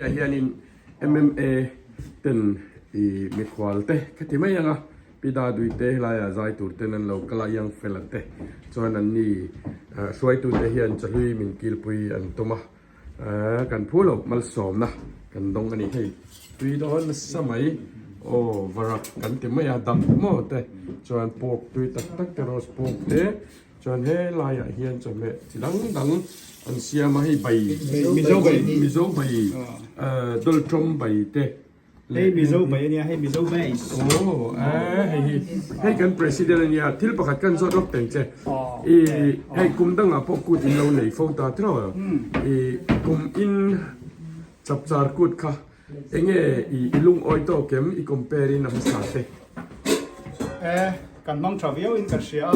Ah hianin MMA ten ih mikhual te ka ti mai ang a, Pi Dadui te helaiah zai tur ten an lo kal a, Young fella te chuan an ni hruaitu te hian chahlui min kilpui an tum a, kan phu lo malsawmna kan dawng a ni hei tui dawn nasa mai aw varak kan ti mai a dam maw te chuan pork tui tak tak te roast pork te. Chuan he laiah hian chawhmeh chi dang dang an siam a, hei bai, Mizo bai, Mizo bai, dawltawm bai te leh hei Mizo bai ania, hei Mizo bai. Aw, hei hi, hei kan president ania, thil pakhat kan zawt lawk teng che, i hei kum dangah pawh kut in lo nei fo ta tiraw, i kum in chapchar kut kha Enge i lungawi tawk em i compare in a hmasa te? E, kan hmang tha viau in ka hria a,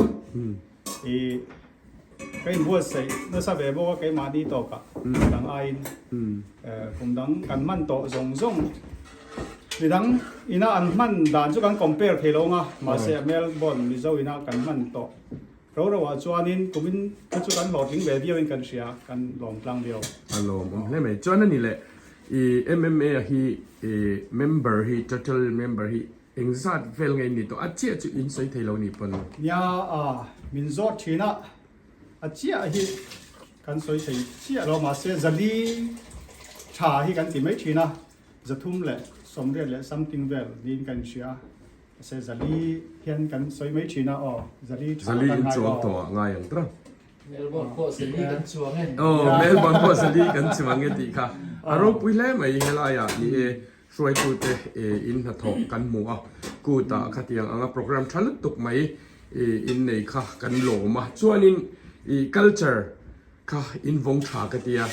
i ka inbuatsaih nasa ve bawk a keimahni tawkah midang aiin kum dang kan hman tawh zawng zawng midang ina an hman dan chu kan compare thei lo ang a, mahse Melbourne Mizo ina kan hman tawh Ro ro ah chuanin kumin kha chu kan hlawhtling ve viau in kan hria, kan lawm tlang viau. A lawmawm hle mai. Chuan a ni leh i MMA hi i member hi total member hi engzat vel nge in ni tawh? A chiah chu in sawi thei lo ni pawn. Nia a min zawt thin a, a chiah hi kan sawi thei chiah lo mahse zali tha hi kan ti mai thin a, 380 leh something vel niin kan inhria a. Se Zali hian kan sawi mai thin a aw, Zali tha Zali kan in ngai chuang aw. tawh ah ngai ang tawh. Melbourne pawh Zali kan chuang e. Aw, Melbourne pawh Zali kan chuang e tih kha a ropui hle mai helai ah ni e hruaitute in hnathawh kan hmu a, kut ah khatiang anga program tha lutuk mai in nei kha kan lawm a, chuanin i culture Kha in vawng tha ka tia,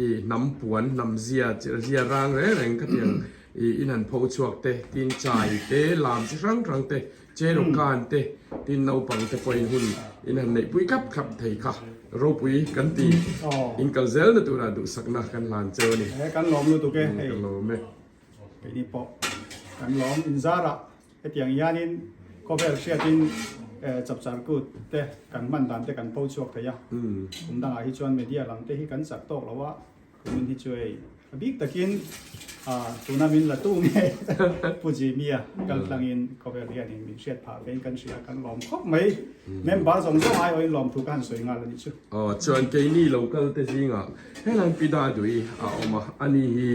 i hnam puan, hnam zia, zia rang reng reng ka tiang i in han pho chhuak te, tin chai te, lam chi hrang hrang te, chero kan te, tin naupang te pawhin hun in han neih pui khap khap thei kha ropui kan ti. In kal zel na turah duhsakna kan hlan cheu a ni. He kan lawm lutuk e hei. Ka lawm e. Keini pawh kan lawm inzarah Hetiang hianin khawvel hriatin chapchar kut te kan hman dan te kan pho chhuak thei a, kum dangah hi chuan media lam te hi kan chak tawk lo a, kumin hi chu hei a bik takin tuna min la tu nge Pu Jimmy-a kal tlangin khawvel hianin min hriat phah vein kan hria kan lawm khawp mai, member zawng zawng aiawhin lawmthu ka han sawi nghal a nih chu. Aw chuan keini local te zingah helai Pida Dui a awm a, ani hi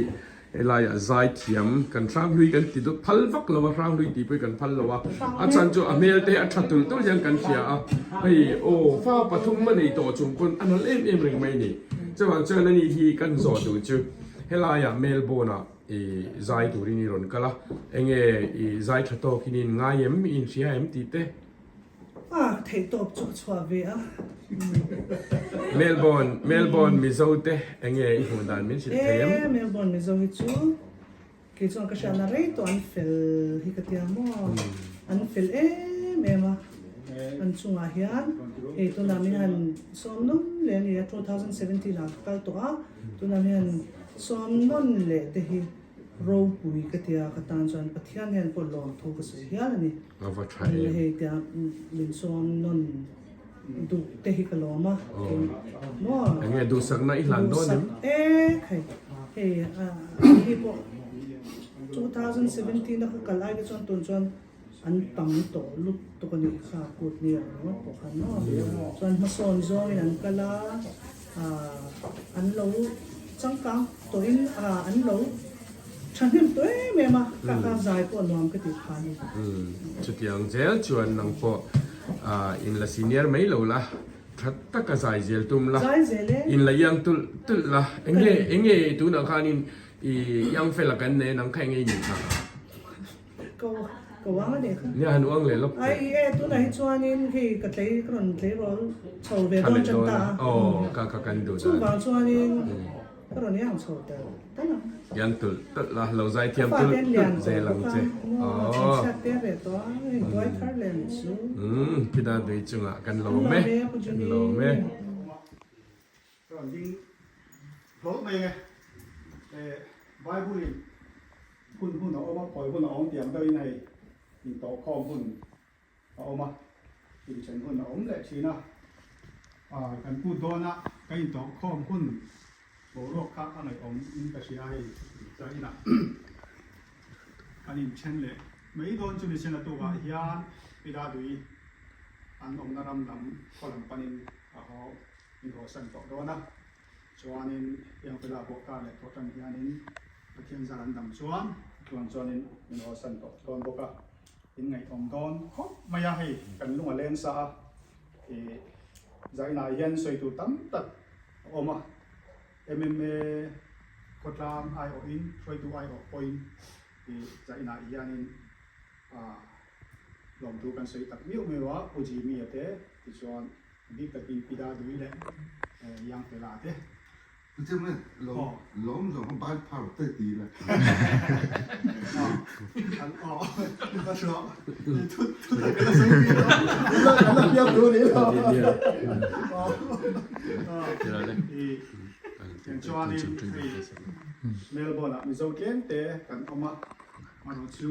Helaiah zai thiam kan hranghlui kan ti deuh phal vak lo a, hranghlui tih pawh hi kan phal lo a, a chhan chu a hmel te hi a tha tulh tulh hian kan hria a, hei aw fa pathum a nei tawh chung pawn a nalh em em reng mai a ni. Chuvang chuan ani hi kan zawh duh chu helaiah Melbourne ah i zai turin i rawn kal a, enge i zai tha tawk hi niin ngai em, i inhria em tih te. A theihtawp chu a chhuah ve a. Melbourne, Melbourne Mizo te enge i hmuh dan min hrilh thei em? E, Melbourne Mizo hi chu kei chuan ka hriatna rei tawh an fel hi ka tia maw? An fel em em a, an chungah hian hei tunah min han sawm nawn leh a ni a, 2017 ah ka kal tawh a, tunah min han sawm nawn leh te hi ropui ka tia ka tan chuan Pathian hian pawh lawmthu ka sawi hial a ni. A va tha em. Hei tia min sawm nawn duh te hi ka lawm a. Maw. Enge duhsakna i hlan dawn em? Duhsak e khai. Hei hi pawh 2017 a ka kal ai te chuan tun chuan an tam tawh lutuk a nih kha kut ni ang ringawt pawh khan maw. Chuan hmasawn zawngin an kal a, an lo changkang tawhin an lo Thahnem tawh em em a, ka ka zai pawh nuam ka tih phah a ni. Chutiang zel chuan nang pawh in la senior mai lo la, tha taka zai zel tum la, Zai zel e. in la iang tulh tulh la, enge enge tunah khanin i iang fel a kan nei a, nang kha enge i nih kha? Ka ka uang a nih kha. Nia han uang leh lawk teh. Ai e tunah hi chuanin hei ka tlei ka rawn tlei rawl chho ve dawn tan ta a. Aw ka ka kan duh dan. Chuvang chuanin ka rawn iang chho tel tal ang. Iang tulh tulh la, lo zai thiam tulh tulh zel ang che. Aw. Chhangchhiat te reh tawh a, hei tuai thar leh ang chu. Umm phida dui chungah kan lawm e, kan lawm e. Ka rawn ding hlawlh mai ang e. Bible in hun hun a awm a, khawi hun a awm tih ang deuhin hei intawhkhawm hun a awm a, inthen hun a awm leh thin a. Kan put dawna ka intawhkhawm hun. Boruak kha a ngaihawm in ka hria hei zainah kan inthen leh mai dawn chu ni sen a tukah hian Piladui an awmna ram lam khaw lam panin a haw min hawsan tawh dawn a. Chuanin Piangfela pawh kar leh tawh tan hianin Pathian zar an dam chuan a tluan chuanin min hawsan tawh dawn bawk a, in ngaihawm dawn khawp mai a hei kan lung a leng sa a, ih zainah hian sawi tur tam tak a awm a, MMA khawtlang aiawhin hruaitu aiawh pawhin ih zainah hianin ah lawmthu kan sawi tak miau miau a, Pu Jimmy-a te tichuan Bik takin Pi Dadui leh Yang Fela te. Chutia lawm lawm zawng kha bai phar te ti la. An aw ka hria thu thu tak ka la sawi tir lo. An la piang tur ni lo. Chuanin hei Melbourne ah Mizo tlem te kan awm a, amaherawhchu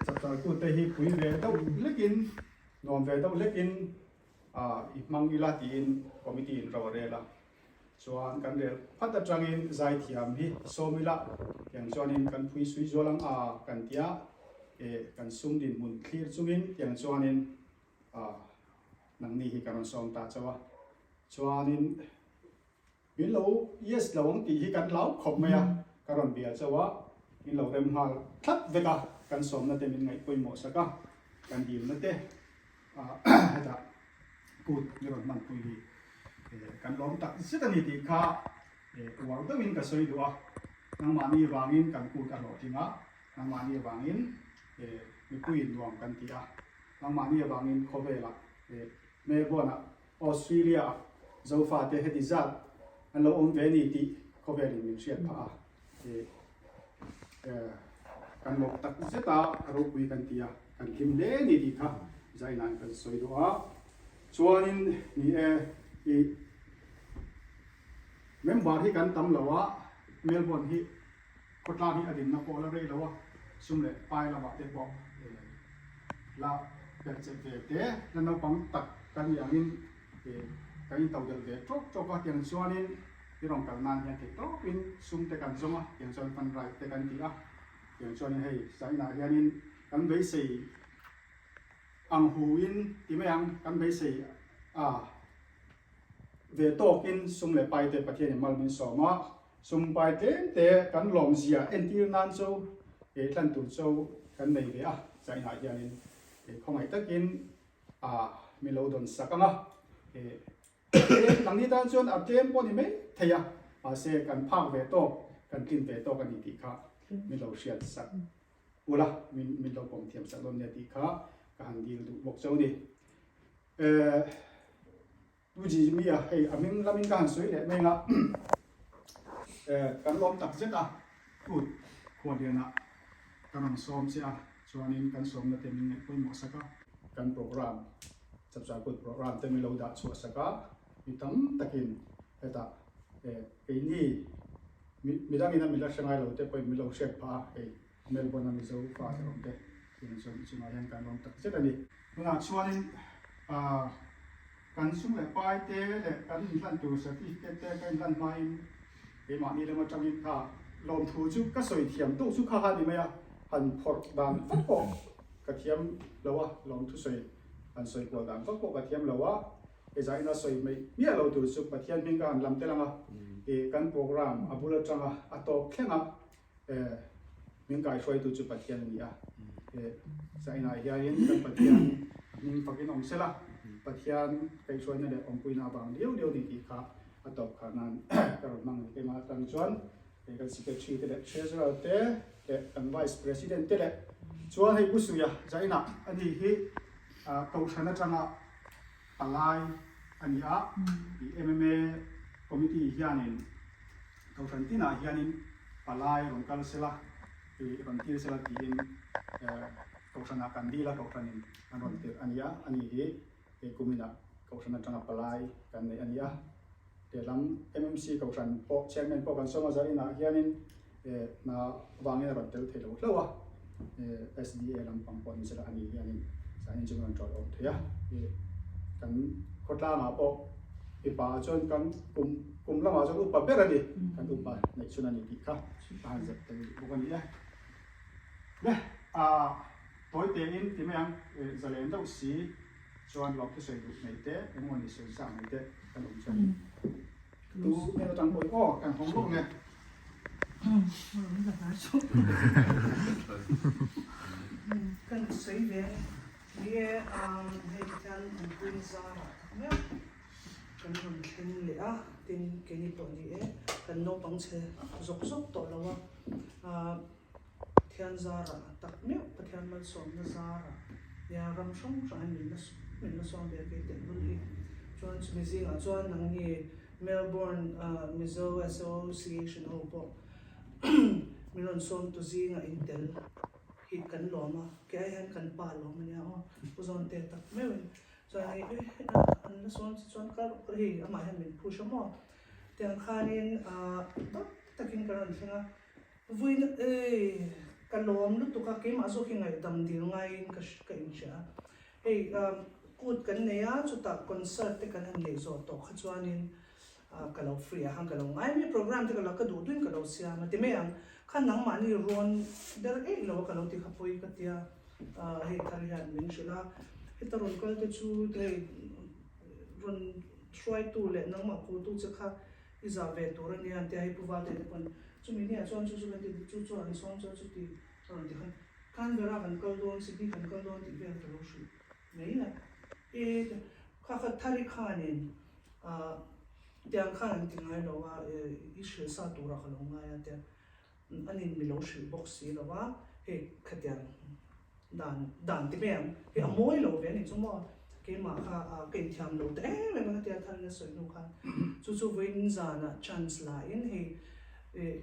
chapchar kut te hi pui ve deuh hlekin Nuam ve deuh hlekin i hmang ila tiin committee in ro a rel a. Chuan kan rel phat atangin zaithiam hi sawm ila tiang chuanin kan phui sui zual ang a kan tia e kan sum dinhmun thlir chungin tiang chuanin nangni hi ka rawn sawm ta chauh a. Chuanin Min lo yes lo ang tih hi kan hlau khawp mai a, ka rawn bia chauh a, min lo rem nghal thlap vek a, kan sawmna te min ngaih pawimawh sak a, kan dilna te hetah kut min rawn hmanpui hi kan lawm tak zet a ni tih kha uar deuhin ka sawi duh a, nangmahni vangin kan kut a hlawhtling a, nangmahni vangin mipuiin nuam kan ti a, nangmahni vangin khawvelah Melbourne-ah Australia-ah Zofate heti zat an lo awm ve ni tih khawvelin min hriat phah a, kan lawm tak zet a, a ropui kan ti a, kan hlim hle ni tih kha zainain kan sawi duh a. Chuanin ni e, i member hi kan tam lo a, Melbourne hi khawtlang hi a dinna pawh la rei lo a, sum leh pai lamah te pawh la perh chep ve te, la naupang tak kan nih angin kan in to delh ve tawk tawk a, tiang chuanin i rawn kal nan hian theih tawpin sum te kan zawng a, tiang chuan fund ride te kan ti a, tiang chuanin hei China hianin kan beisei ang huin ti mai ang, kan beisei a ve tawkin sum leh pai te Pathianin mal min sawm a. Sum pai tlem te kan lawmzia entir nan chu kei tlan tur chu kan nei ve a, China hianin kei khawngaih takin a mi lo dawn sak ang a, tlem nangni tan chuan a tlem pawh ni mai thei a, mahse kan phak ve tawk, kan tlin ve tawk a ni tih kha min lo hriat sak ula, min lo pawm thiam sak dawn nia tih kha ka han dil duh bawk chauh a ni. Tu Jimmy a, hei a hming lamin ka han sawi leh mai anga kan lawm tak zet a, kut khuallianah ka rawn sawm che a, chuanin kan sawmna te min ngaih pawimawh sak a, kan program chapchar kut program te min lo dah chhuah sak a, mi tam takin hetah keini midangin a min la hre ngai lo te pawhin min lo hriat phah a, hei Melbourne a Mizo fa te awm te tiang chuan i chungah hian kan lawm tak zet a ni. Tunah chuanin kan sum leh pai te leh kan inhlan tur certificate te ka inhlan hmain keimahni lam atangin kha lawmthu chu ka sawi thiam tawk chu kha kha ni mai a, han phawrh dan vak pawh ka thiam lo a, lawmthu sawi han sawi kual dan vak pawh ka thiam lo a, hei ina sawi hmeih miah lo tur chu Pathian hming ka han lam tel ang a, ih kan program a bul atanga a tawp thleng a. Min kaihruaitu chu Pathian a ni a, China hianin kan Pathian a hming fakin awm sela, Pathian kaihhruaina leh awmpuina avang liau liau ni tih kha a tawp khar nan ka rawn hmang a ni. Keimah atang chuan kan Secretary te leh Treasurer te leh kan Vice President te leh chuan hei Pu Suia China a ni hi Kohhran atanga palai a ni a, MMA Committee hianin Kohhran tinah hianin palai rawn kal sela, ih rawn tir sela tiin Kohhranah kan dil a, Kohhranin an rawn tirh a ni a, ani hi hei kuminah Kohhran atanga palai kan neih a ni a. Lehlam MMC Kohhran pawh Chairman pawh kan sawm a, zarinah hianin hna vangin a rawn tel thei lo hlauh a, SDA lampang pawh ni sela ani hianin zanin chu an rawn ṭawih awm thei a, kan khawtlangah pawh. Mipa ah chuan kan kum kum lamah chuan upa ber a ni, kan upa neih chhun a ni tih kha ka han zep tel duh bawk a ni e. Le ah tawi tein ti mai ang zalen deuh si chuan lawm thusawi duh nei te engemaw ni sawi chak nei te kan awm chuan tu hmel atang pawhin aw kan hawng lawk nge. Kan sawi ve a ni. Ni e, hei Pathian awmpuina zarah tak meuh kan rawn thleng leh a, tin keini pawh ni e, kan naupang chhe zawk zawk tawh lo a, Pathian zarah tak meuh, Pathian malsawmna zarah nia ram hrang hrangin min la min la sawm ve a kei tehlul hi. Chuan chumi zingah chuan nangni Melbourne Mizo Association ho pawh min rawn sawmtu zingah in tel. hi kan lawm a, kei ai hian kan pa lawm a nia aw, Pu Zawnte tak meuhin chuan hei an la sawn che chuan kal rawh hei amah hian min push a maw tiang khanin ah tak takin ka rawn thleng a, vawiin ei ka lawm lutuk a keimah zawk hi ngaihdam dil ngaiin ka ka inhria a, hei kut kan nei a chutah concert te kan han neih zawh tawh kha chuanin Ka lo free a khan ka lo ngai mai program te ka lo ka duh duhin ka lo siam a ti mai ang khan nangmahni rawn ber eih lo a ka lo ti kha pawi ka tia hei thar hian min hrilh a heta rawn kal te chu hei rawn hruaitu leh nangmah khutu che kha i zah ve tur a nia an tia hei pu Valte te pawn chumi nia chuan chu chu kan ti chu chu an sawm chuan chuti a rawn ti khan Canberra kan kal dawn Sydney kan kal dawn tih vel ka lo hrilh mai a e kha kha thari khanin Ahh tiang khan an ti ngai lo a, i hrilh sa turah ka lo ngai a tia an in mi lo hrilh bawk si lo a, hei khatiang dan dan ti mai ang, hei a mawi lo ve a nih chu maw, keimah kha ka inthiam lo ta em em a tia tharin a sawi hnu khan chu chu vawiin zanah chance la in hei ih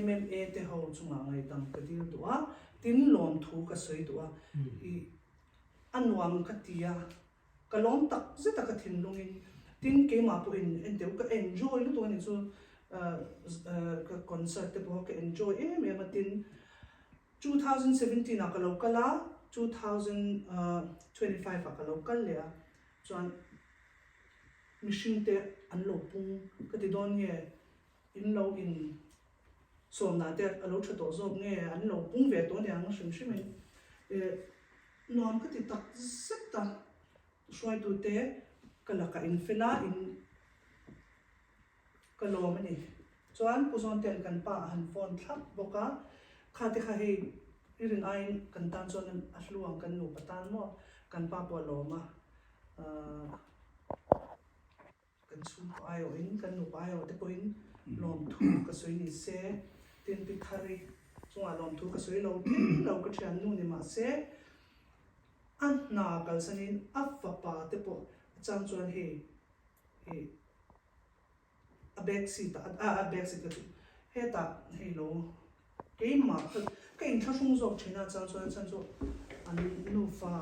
MMA te ho chungah ngaihdam ka dil duh a, tin lawmthu ka sawi duh a, ih a nuam ka ti a. Ka lawm tak zet a ka thinlungin, tin keimah pawhin enteu ka enjoy lutuk a nih chu ka concert te pawh ka enjoy em em a tin 2017 ah ka lo kal a 2025 ah ka lo kal leh a chuan mihring te an lo pung ka ti dawn nge in lo in sawmna te a lo tha tawh zawk nge an lo pung ve tawh aniang hrim hrim in Nuam ka ti tak zet a, hruaitute ka lakah in fel a, in ka lawm a ni. Chuan Pu Zawnte'n kan pa a han phone thlap bawk a, kha te kha hei i rin aiin kan tan chuan a hlu ang kan nupa tan maw, kan pa pawh a lawm a, ahh. Kan chhungkaw aiawhin, kan nupa aiawh te pawhin lawmthu ka sawi ni se, tin Pi Thari chungah lawmthu ka sawi lo thei lo, ka thiannu ni mah se, a hna kalsanin a fapa te pawh a chang chuan hei ih a back seat ah a back seat ka chu hetah hei lo Keimah ka ka inthlahrung zawk thin a, chang chuan a chhan chu an nufa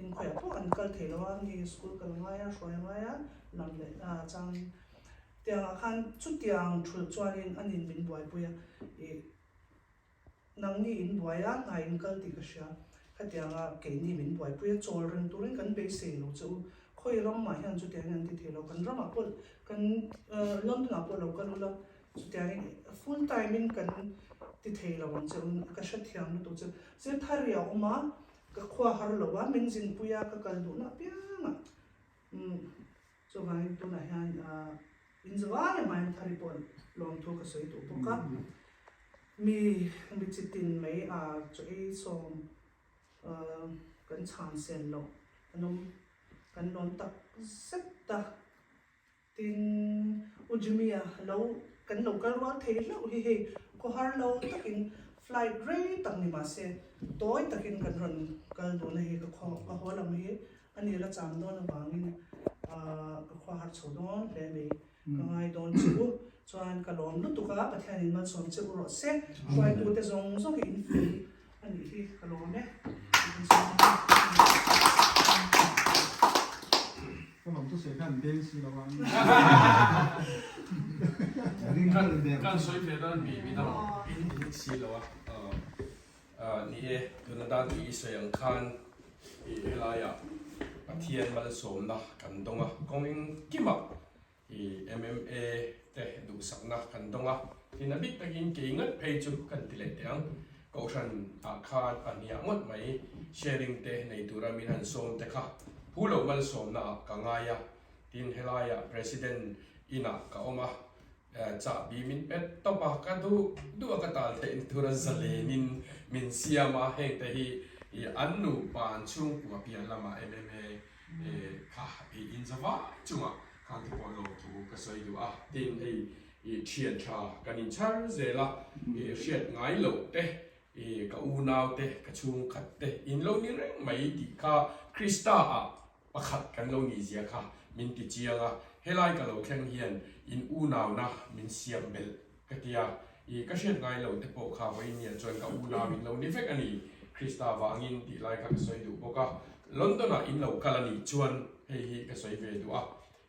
inkhawiah pawh an kal thei lo a, mi school kal ngai a, hruai ngai a, lam leh a chang tiangah khan chutiang thulh chuanin a nin min buaipui a, ih nangni in buai a, hna in kal tih ka hria, khatianga keini min buaipui a, chawl reng turin kan beisei lo che u, khawi ramah hian chutiangin an ti thei lo, kan ramah pawh kan London ah pawh lo kal ula Chutiangin full time in kan ti thei lo ang che u, ka hrethiam lutuk che. Zir thar i a awm a, ka khua har lo a, min zinpui a, ka kal duhna apiang a. Umm chuvangin tunah hian in zavai a hmain thari pawh lawmthu ka sawi duh bawk a. Mi mi chitin mai a chaw ei sawm kan chhan sen loh an awm kan lawm tak zet a. Tin, U Jimmy-a lo kan lo kal rual thei hlauh hi hei khawhar lo takin flight rei tak ni mah se tawi takin kan rawn kal dun a hei ka khaw ka haw lam hi a ni la cham dawn avangin ahh ka khua har chho dawn hle mai ka ngai dawn che u chuan ka lawm lutuk a Pathianin malsawm che u rawh se hruaitute zawng zawng hi in fel a nih hi ka lawm e. Ka lawm chu sawi khan beng si lo a. Kan sawi ve dan mi mi dang in in si lo a. Ni e, tuna dan i sawi ang khan i helaiah. Pathian malsawmna kan dawng a, kawng engkimah i MMA te duhsakna kan dawng a, tin a bik takin kei ngat phei chu kan ti leh teh ang. Kohhran ah khan pahniah ngawt mai sharing te nei tura min han sawm te kha phu lo malsawmna ah ka ngai a, tin helaiah President inah ka awm a, Chahbi min pet tawp a, ka duh duh a ka tal theih na tura zalenin min siam a, heng te hi an nupa an chhungkua piah lamah MMA kha in za vai chungah khang te pawh lawmthu ka sawi duh a, tin hei thian tha kan inchhar zel a, hriat ngai loh te ka unau te ka chhungkhat te in lo ni reng mai tih kha Krista ah Pakhat kan lo nih zia kha min ti chiang a, helai ka lo thleng hian in unauna min siam belh ka ti a, i ka hriat ngai lo te pawh kha vawiin chuan ka unau in lo ni vek a ni, Krista vangin tih lai kha ka sawi duh bawk a, London ah in lo kal a nih chuan hei hi ka sawi ve duh a,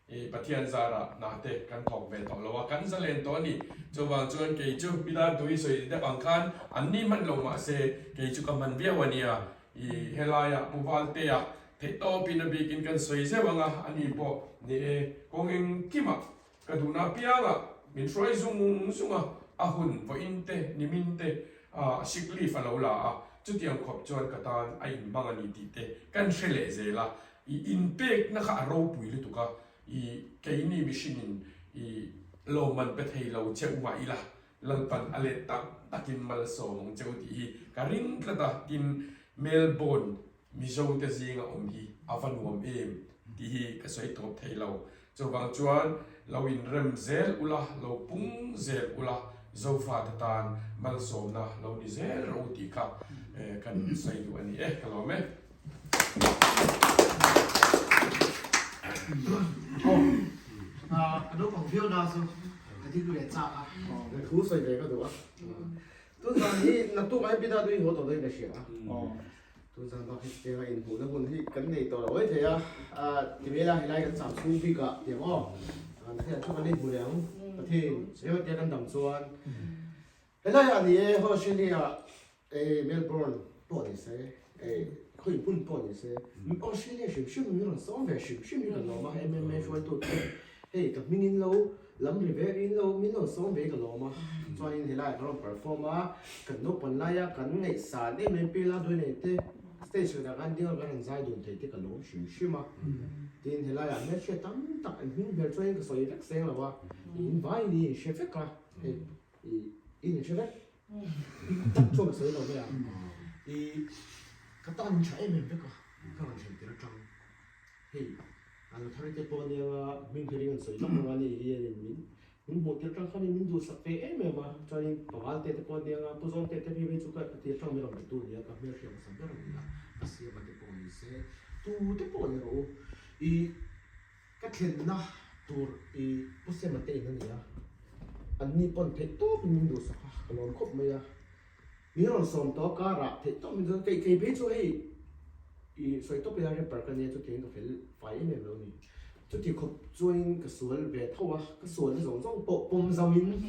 i Pathian zarah hna te kan thawk ve tawh lo a, kan zalen tawh a ni, chuvang chuan kei chu Pilar tui sawi deuh ang khan an ni hman lo mahse kei chu ka hman viau a nia, i helaiah Pu Valtea Theihtawpin a bikin kan sawi zeuh ang a, ani pawh ni e, kawng engkimah ka duhna apiangah min hruai zung zung a, a hun vawiin te, nimin te ah sick leave a lo la a, chutiang khawp chuan ka tan a inhmang a ni tih te kan hre leh zel a, i inpekna kha a ropui lutuk a, i keini mihringin i lawmman pe thei lo che u mah ila, Lalpan a let tak takin malsawm ang che u tih hi ka ring tlat a, tin Melbourne Mizo te zinga awm hi a va nuam em tih hi ka sawi tawp thei lo. Chuvang chuan lo inrem zel ula, lo pung zel ula, Zofa te tan malsawmna lo ni zel rawh u tih kha kan sawi duh a ni e, ka lawm e. Aw, a naupang viau na chu ka ding leh chak a. Thu sawi ve ka duh a. Tun zan hi naktuk ai bida tui haw tawh dawn ka hria a. Tun zan bak hi chutianga inhmuhna hun hi kan nei tawh lo mai thei a. Ti mai ila helai kan cham chhung bikah tiang aw. Pathian thu kan inhmu leh ang. Pathian emaw tia kan dam chuan helai ah ni e Australia Melbourne pawh ni se khawi hmun pawh ni se Australia hrim hrim min rawn sawm ve hrim hrim hi ka lawm a MMA hruaitu te hei ka hming in lo lam ri ve in lo min lo sawm ve hi ka lawm a chuanin helai ah ka rawn perform a kan naupang laia kan ngaihsan em em pi la duai nei te stage khatah khan ding a kan rawn zai dun thei te ka lawm hrim hrim a tin helai ah hmelhriat tam tak an hming hmel chuanin ka sawi vek seng lo a in vai ni in hre vek a hei i in hre vek. Tak chuan ka sawi lo mai a, i ka tan tha em em vek a, ka rawn thlen tir atang hei a lo thar te pawh ania nga hming pheiin an sawi vak lo a ni hianin min min hmuh tir atang khanin min duhsak ve em em a, chuanin paval te te pawh ania nga pu zawng te te phei phei chu ka tir atang min rawn be tu ania ka hmelhriat hmasa ber a ni a, ka siam a te pawh ni se tu te pawh ni rawh u i Ka thlenna tur i Pu Sema te in a ni a, anni pawn theih tawpin min duhsak a, ka lawm khawp mai a. Min rawn sawm tawh a karah theih tawp min duhsak a, kei kei phei chu hei i sawi tawp ila rapper ka nia chutiangin ka fel fai em em lo a ni. Chuti khawp chuanin ka sual ve tho a, ka sualna zawng zawng pawh pawm zauhin min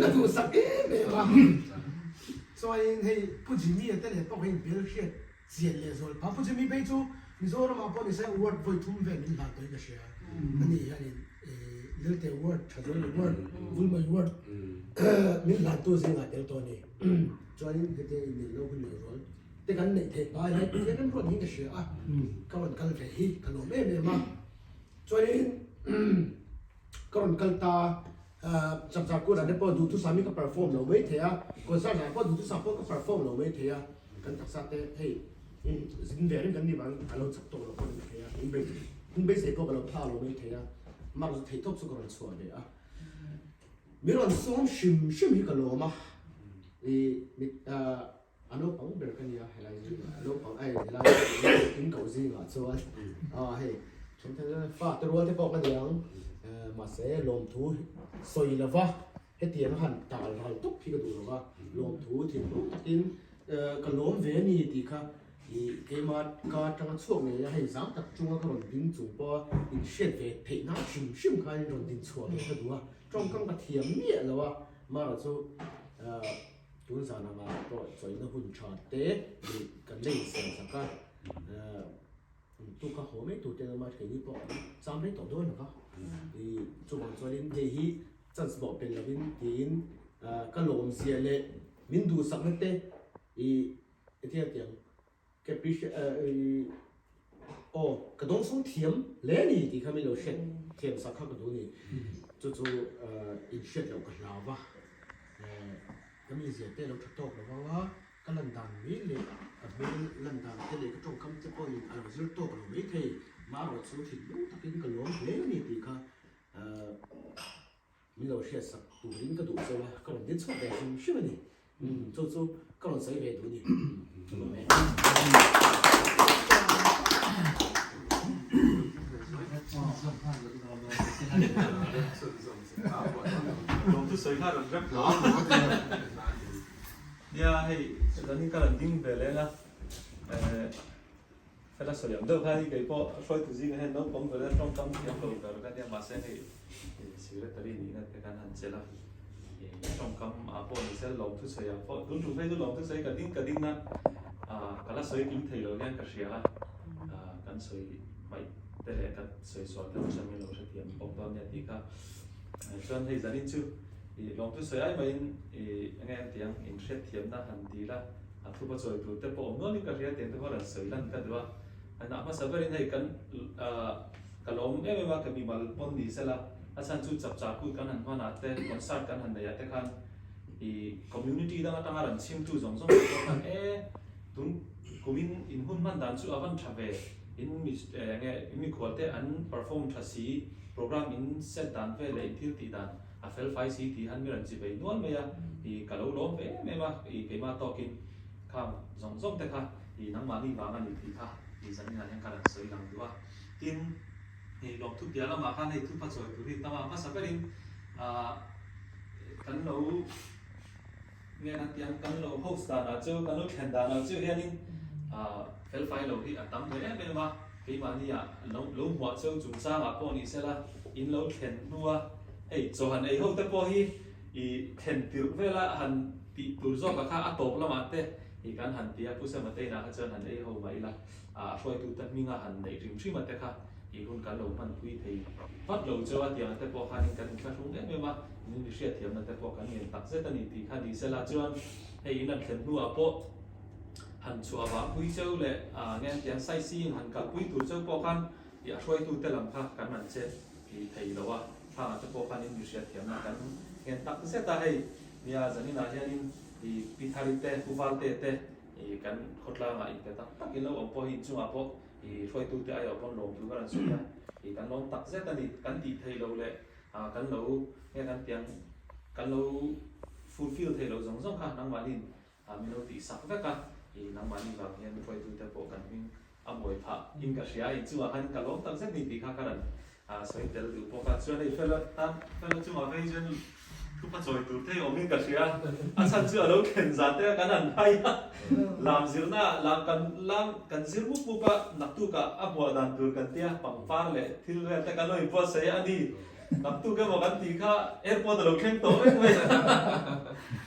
la duhsak em em a. Chuanin hei Pu Jimmy-a te leh pawh kha inbel hriat Chian leh zual pha. Pu Jimmy phei chu Mizoramah pawh ni se award vawi thum vel min hlan tawhin ka hria. Ani hianin Lelte award, Thazawl award, Vulmai award min hlantu zingah tel tawh a ni. Chuanin hetiang inneih lo hun leh zual te kan neih theih hma hian Pathian remruat niin ka hria a, ka rawn kal ve hi ka lawm em em a. Chuanin ka rawn kal ta Chapchar Kûrah te pawh duhthusam hi ka perform lo mai thei a, concert ah pawh duhthusam pawh ka perform lo mai thei a, kan taksa te hei zin ve reng kan nih vangin a lo chak tawk lo pawh a ni thei a, in beisei pawh ka lo phak lo mai thei a, mark chu theihtawp chu ka rawn chhuah ve a, min rawn sawm hrim hrim hi ka lawm a, ih a naupang ber ka nia helai zingah a naupang ai helai in koh zingah chuan a hei then fa te rual te pawh ka ni ang mahse lawmthu sawi lova hetiang a han tal ral tawp hi ka duh lova lawmthu thinlung takin ka lawm ve a ni tih kha ih keima ka atanga chhuak ngei a hei zang tak chunga ka rawn ding chung pawha inhriat ve theih nan hrim hrim khan rawn din chhuah ve ka duh a tawngkam ka thiam miah lo a marawh chu Tun zan anga pawh chawlhna hun tha te leh kan la insiam sak a, Tuk a haw mai tur te an awm a, keini pawh kan cham rei tawh dawn lo va. Ih chuvang chuanin hei hi chance bawh pel lovin tiin ka lawmzia leh min duhsakna te ih etiang tiang ka appreciate ih aw ka dawngsawng thiam hle a ni tih kha min lo hriat thiam sak kha ka duh a ni. Chu chu inhriat loh ka hlau va, ka mizia te lo tha tawk lo vang a. Ka lan dan mai leh ka hmel lan dan te leh ka tawngkam te pawhin a lo zir tawk lo mai thei. Marawh chu thinlung takin ka lawm hle a ni tih kha min lo hriatsak turin ka duh chauh a, ka rawn din chhuak ve hrim hrim a ni. Chu chu ka rawn sawi ve duh a ni. Ka lawm e. Nia hei zanin ka rawn ding ve leng a, ka la sawi ang deuh khan hi kei pawh hruaitu zingah hian naupang ber a tawngkam thiam lo ber ka nia mahse hei secretary nihna te kan han chelh a, tawngkam ah pawh ni se lawmthu sawi ah pawh tun tum phei chu lawmthu sawi ka ding ka ding a, ka la sawi kim thei lo hian ka hria a, kan sawi hmaih te leh ka sawi sual te chu min lo hrethiam bawk dawn nia tih kha chuan hei zanin chu. I lawmthu sawi ai maiin i enge an tih ang inhriatthiamna han dil a, a thupa chawi tur te pawh awm nualin ka hria tiang te pawh rawn sawi lan ka duh a. A hmasa berin hei kan ka lawm em em a ka mimal pawn ni sela a chhan chu chapchar kut kan han hman ah te concert kan han neih ah te khan i community dang atanga rawn chhimtu zawng zawng te pawh khan e tun kumin in hun hman dan chu a van tha ve in mi enge in mikhual te an perform tha si program in set dan vel leh in thil tih dan A fel fai si tih han mi rawn chi vei nual mai a, i ka lo lawm ve em em a, i keimah tawkin khang zawng zawng te kha i nangmahni vang a ni tih kha i zaninah hian ka rawn sawi lang duh a. Tin, i lawmthu piah lamah khan hei thupa chawi tur hi tam a, hmasa berin ah kan lo nge kan tih ang kan lo host danah chu kan lo thlen danah chu hianin ah fel fai lo hi a tam ve em em a, keimahni ah lo lo hmuah cheu chungchangah pawh ni sela in lo thlen hnua hei chaw han ei ho te pawh hi ih thlen tirh vela han tih tur zawkah kha a tawp lamah te ih kan han ti a, Pu Semateina kha chuan han ei ho mah ila ah a hruaitute hminga han neih hrim hrim a te kha ih hun kan lo hmanpui thei vat lo cheu a tiang te pawh khanin kan inthlahrung em em a, in mi hriatthiamna te pawh kan ngen tak zet a ni tih kha ni sela chuan hei in an thlen hnuah pawh han chhuah vang pui cheu leh ah nge an tiang sightseeing han kalpui tur cheu pawh khan ih a hruaitute lam kha kan han che ih thei lo a, thangah te pawh khan in mi hriatthiamna kan ngen tak zet a hei nia zaninah hianin ih Pi Thari te Pu Valte te Ih kan khawtlangah inpe tak tak in lo awm pawh hi inchungah pawh ih hruaitute aiawh pawn lawmthu ka rawn sawi a, ih kan lawm tak zet a ni. Kan tih theih loh leh ah kan lo nge kan tiang kan lo fulfill theih loh zawng zawng kha nangmahniin ah min lo tih sak vek a, ih nangmahni vang hian hruaitute pawh kan hming a mawi phah in ka hria a, inchungah khan ka lawm tak zet ni tih kha ka rawn sawi tel duh bawk a. Chuan hei fela tan fela chungah phei chuan thupa chawi tur thei awmin ka hria a chhan chu a lo thlen zan te a kan han hai a, lam zirna ah lam kan lam kan zir mup mup a, naktuk ah a hmuah dan tur kan tia pangpar leh thil vel te kan lo inbuatsaih a ni, naktuk emaw kan tih kha airport a lo thleng tawh vek mai a,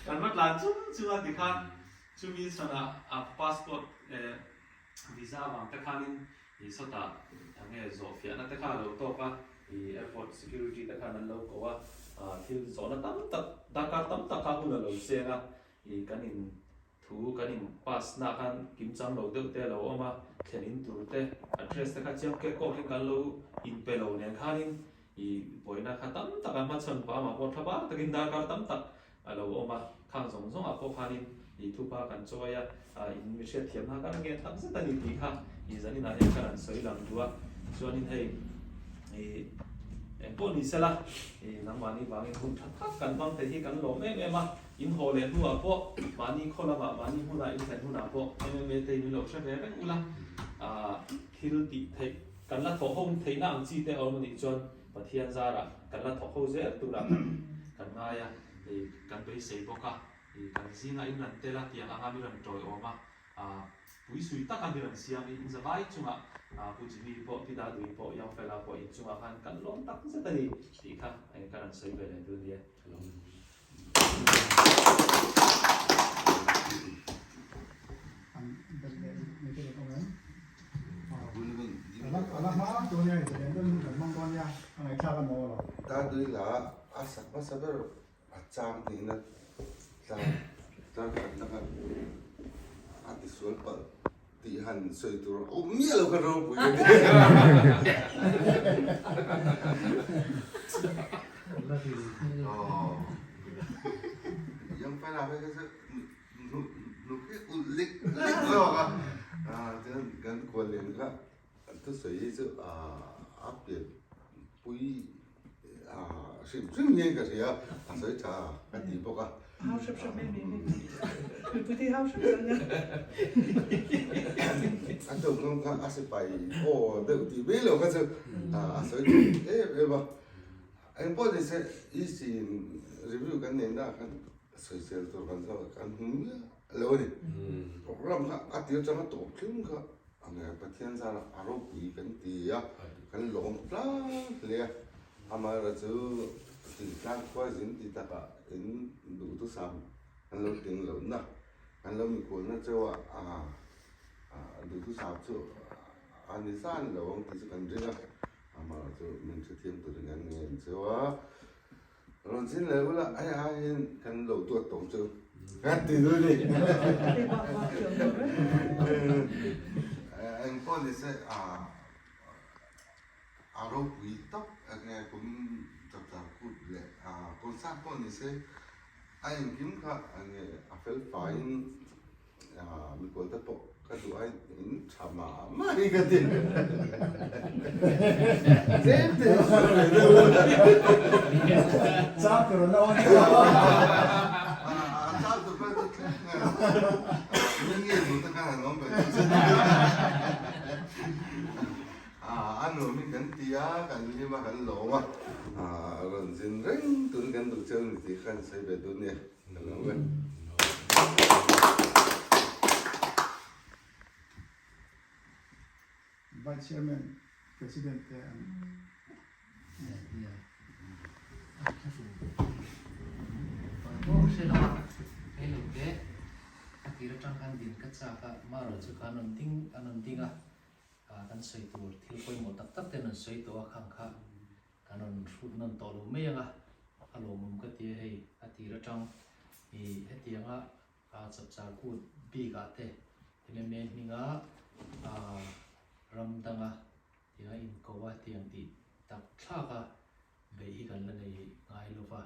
kan va tlan chung chung a tikhan chumi chhanah a passport eh. Visa avang te khanin i sawtah eng nge zawh fiahna te kha a lo tawk a, i airport security te khan an lo ko a, thil zawhna tam tak darkar tam tak kha hun a lo cheng a, i kan in thu kan in pass na khan kim chang lo deuh te a lo awm a, thlen in tur te address te kha chiang kek kawk in kan lo in pe lo nen khanin i buaina kha tam tak a hmachhawn pah amah pawh tha bar takin darkar tam tak a lo awm a, khang zawng zawngah pawh khanin i thupa kan chawi a, in mi hriatthiamna kan ngen tak zet a ni tih kha i zaninah hian ka rawn sawi lang duh a, chuanin hei i eng pawh ni sela i nangmahni vangin hun tha tak kan hmang thei hi kan lawm em em a, in haw leh hnuah pawh mahni khaw lamah mahni hmunah in thlen hunah pawh MMA te in lo hre ve reng ula, thil tih theih kan la thawh ho theihna ang chi te a awm a nih chuan Pathian zarah kan la thawk ho zel turah kan kan ngai a, ih kan beisei bawk a, ih kan zingah in rawn tel a tiang anga mi rawn tawiawm a, ah puisui taka mi rawn siam hi in zavai chungah ah Pu Jimmy pawh Pi Dadui pawh Young Fella pawh in chungah khan kan lawm tak zet a ni tih kha eng ka rawn sawi ve leh duh nia. An belh leh mai te rawn awm em? Dui hla a sak hmasa ber a chang hnihna tlar tlar khatna kha a tisual palh tih han sawi tur a awm miah lo kha ropui a ni. Aw Young fella phei kha chu hnuk hi ulh lik lik zawk a, chuan kan khuallian kha Thusawi hi chu a pian pui hrim hrim hian ka hria a, a sawi tha ka ti bawk a. Hau hrep hrep mai mai mai. Mipui te hi hau hrep hrep ania. A tawngkam kha a sipai aw deuh tih mai lo kha chu a sawi tha em em a. Engpawh ni se EC in review kan neih na khan sawisel tur kan zawk a, kan hmu miah lo a ni. Program kha a tir atanga tawp thleng kha A nge Pathian zara a ropui kan ti a, kan lawm tlang hle a, amaherawh chu thingtlang khua zin ti takah in duhthusam an lo tling lohna, an lo mikhualna chauh a duhthusam chu a ni zan lo ang tih chu kan ring a, amaherawh chu min hrethiam turin kan ngen chauh a. Rawn zin leh ula hei aiin kan lo duat tawng chu kan ti dun ni. Eng pawh ni se a ropui tawp enge kum chapchar kut leh concert pawh ni se a engkim kha enge a fel faiin Mikual te pawh ka duh a in tha mah mah hi ka ti. Tlem te hi sawi ve deuh a. Chang tur an la awn deuh a. A chang tur pawh chu tlem nge. Mi nge duh te khan an awm ve deuh che. A nuam hi kan ti a, kan hlim a, kan lawm a. Rawn zin reng turin kan duh cheu ni tih khan sawi ve dun nia. Vice Chairman, President te an A tir atang khan din ka chak a, Maro chu khan rawn ding an rawn ding a, kan sawi tur thil pawimawh tak tak te an rawn sawi tawh a khang kha. Kan rawn hrut nawn tawh lo mai ang a, a lawmawm ka ti a hei a tir atang i hetianga chapchar kut bik ah te MMA hminga ram danga tianga inko a tiang tih tak thlak a beih hi kan la nei ngai lo va,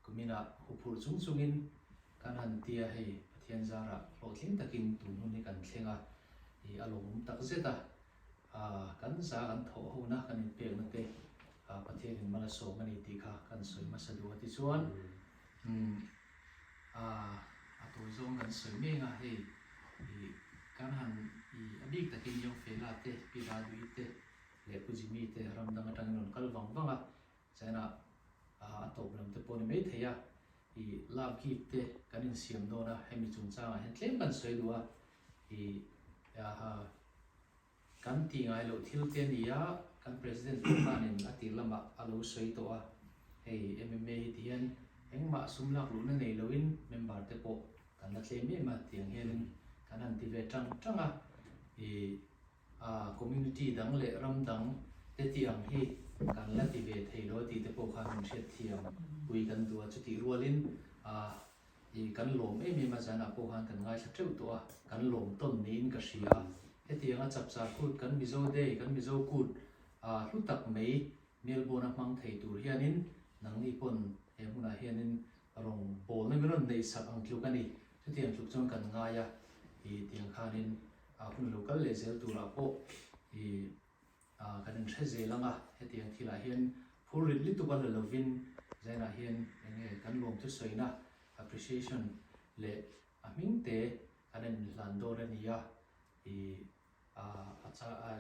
kuminah huphurh chung chungin kan han ti a hei Pathian zarah hlawhtling takin tun hun hi kan thleng a i a lawmawm tak zet a. Kan za kan thawh hona kan inpekna te Pathianin mal a sawm a ni tih kha kan sawi hmasa duh a tichuan a tawi zawng kan sawi mek a hei kan han a bik takin Yongfela te Pi Radui te leh Pu Jimmy te ram dang atangin rawn kal vang vang a China a tawp lam te pawh ni mai thei a love gift te kan insiam dawn a hemi chungchangah hian tlem kan sawi duh a Kan ti ngai loh thil te a ni a, kan President pawh khanin a tir lamah a lo sawi tawh a, hei MMA hi ti hian engmah sum lak luhna nei loin member te pawh kan la tlem em a tiang hianin kan han ti ve tang tang a, ih a community dang leh ram dang te tih ang hi kan la ti ve thei lo a tih te pawh khan min hriatthiam pui kan duh a, chutih rualin a I kan lawm em em a, zanah pawh khan kan ngaithla teuh tawh a, kan lawm tawn niin ka hria a. Hetianga chapchar kut kan Mizo Day, kan Mizo kut hlu tak mai Melbourne a hmang thei tur hianin nangni pawn he hmunah hianin rawng bawlna min rawn neih sak ang tluk a ni. Chutiang tluk chuan kan ngai a, i tiang khanin hun lo kal leh zel turah pawh i Kan inhre zel ang a, hetiang thilah hian phur rit lutuk a la lovin Zainah hian eng nge kan lawm thusawina, appreciation, leh a hming te kan en hlan dawn a ni a, ih a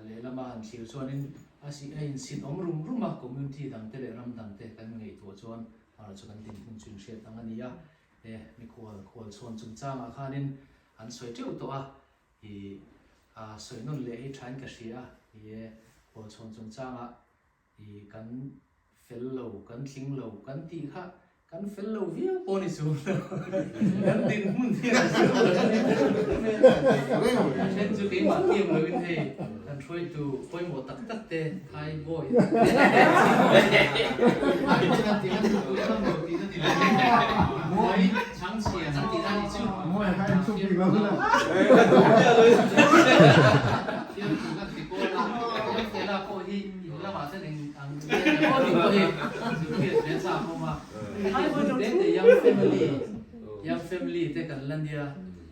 lehlama han thlir chuanin a si a insin awm rum rum a, community dangte leh ram dangte kan ngaihtuah chuan hmar chu kan dinhmun chu inhriat ang a ni a, e mikhual khual chhawn chungchangah khanin an sawi teuh tawh a, I sawi nawn leh hi thain ka hria a, ni e, Khualchhawn chungchangah i kan fel lo, kan tling lo kan tih kha Kan fel lo viau pawh ni chu kan dinhmun hian a zir lo a ni. A then chu keimah tiam loin hei kan hruaitu pawimawh tak tak te Thai boy Young family te kan la nia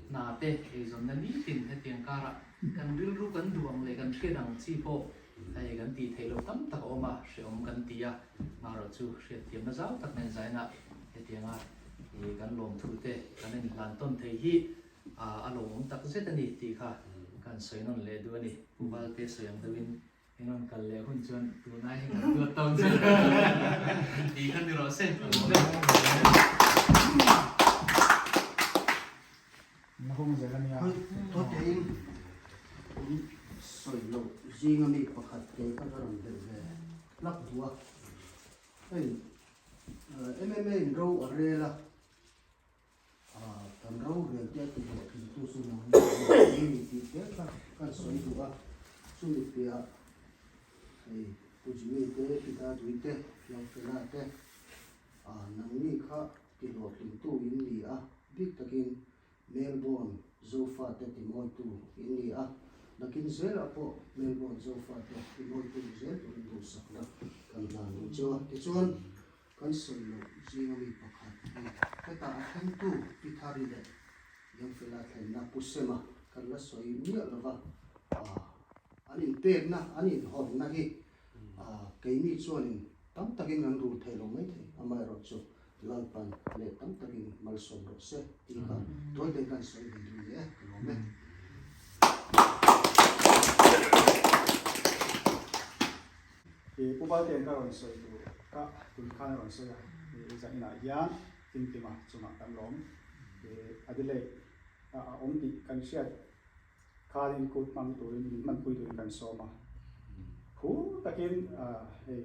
hna te eizawnna nitin hetiang karah kan rilru kan duh ang leh kan hriat ang chi pawh hei kan tih theih loh tam tak a awm a, hreawm kan ti a, marawh chu hriatthiamna zau tak nen zainah hetianga kan lawmthu te kan inhlan tawn thei hi a lawmawm tak zet a ni tih kha kan sawi nawn leh duh a ni. Pu Valte sawi ang deuhin Eng rawn kal leh hun chuan tunai hi kan duat tawn chu tih kha ni rawh se. Hung zel a nia. Thawtein in sawi loh zinga mi pakhat kei kha ka rawn belh ve hlak duh a. Hei MMA in ro a rel a. Kan rorel te a ti hlawh thin tu chu nang ni ni tih te kha kan sawi duh a, chumi piah hei Pu Jimmy te, Pita Dui te, Fiangfela te nangni kha ti hlawhtling tu in ni a, bik takin Melbourne Zofa te ti mawitu in ni a, nakin zelah pawh Melbourne Zofa te ti mawitu zel turin duhsakna kan hlan duh cheu a, tichuan Kan sawi loh zinga mi pakhat hi hetah a thlengtu Pi Thari leh Youngfella thlenna Pu Sema kan la sawi miah lova, an inpekna, an inhawnna hi keini chuanin tam takin kan rul thei lo maithei, amaherawhchu Lalpan leh tam takin malsawm rawh se tih kha tawite kan sawi ve duh ni e, ka lawm e. I Pu Valte'n ka rawn sawi duh ka tun khan a rawn sawi a, i zah inah hian Kimkima chungah kan lawm. I Adelaide a awm tih kan hriat khanin kut hmang turin min hmanpui turin kan sawm a, phur takin hei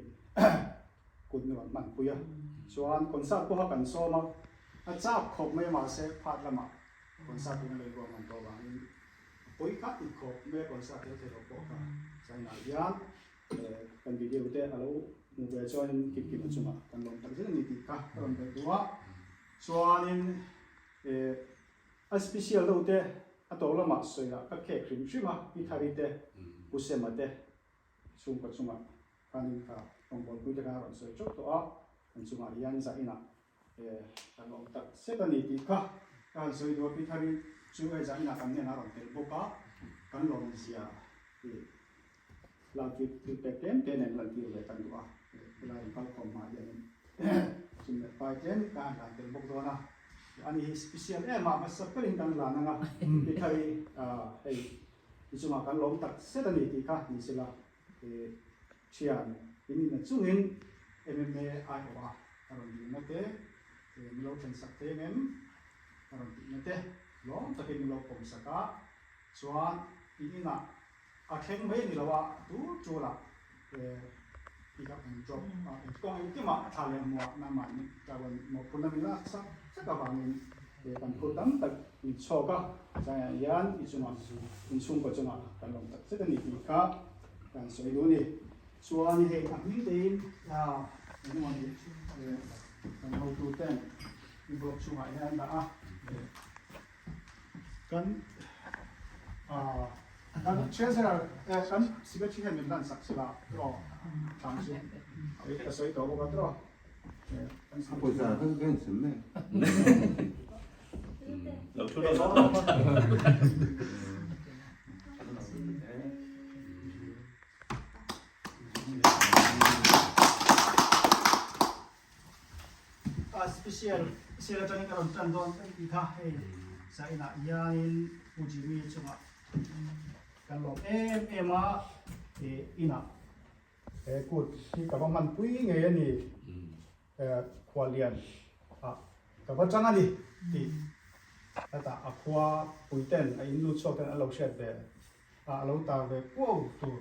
kut min rawn hmanpui a. Chuan concert pawha kan sawm a, a chak khawp mai mahse phat lamah concert in a lei ruang man tawh vangin a pawi kha ti khawp mai a concert tel thei lo pawh kha China hian Kan video te a lo hmuh ve chuanin kip kip a chungah kan lawm tak zet a ni tih kha ka rawn belh duh a. Chuanin a special deuh te a tawh lamah sawiah ka khek hrim hrim a, Pi Thari te, Pu Sema te chhungkaw chungah khanin ka rawngbawlpui te khan a rawn sawi teuh tawh a, kan chungah hian zah inah kan lawm tak zet a ni tih kha ka han sawi duh a, Pi Thari chu hei zah inah kan hnenah a rawn tel bawk a, kan lawmzia tih Lak chu thil pek tlem te nen lan tir ve kan duh a, helai an kal khawm hma hianin sum leh pai tlem ka han lan tel bawk dawn a, ani hi special em a hmasa berin kan lan ang a, ti kha hi hei i chungah kan lawm tak zet a ni tih kha ni sela thian in inna chungin MMA aiawh a ka rawn dilna te min lo then sak thei ang em ka rawn tihna te lawm takin min lo pawm sak a, chuan i inah A thleng mai a ni lo a, tur tul ah pick up and drop a kawng engkim ah a thla leh hmuh ah nangmah nih ka rawn mawhphurhna min lak sak sak avangin kan phur tam tak min chhawk a, changah hian i chungah inchhungkaw chungah kan lawm tak zet a ni tih kha kan sawi duh a ni. Chuan hei a hming tein engemaw ni kan hotu ten envelope chungah hian an dah a. Kan kan treasurer kan secretary hian min hlan sak sila tiraw thang chu ka sawi tawh bawk a tiraw kan pawisa kan kan sem mai lo thu lo A special sel atangin ka rawn tan dawn ka tih kha hei China hianin Pu Jimmy chungah kan lawm em em a ih inah he kut hi ka va hmanpui ngei a ni khuallian ah ka va chang a ni tih hetah a khua puiten a in lut chhuak ten an lo hriat ve a a lo tar ve kuau tur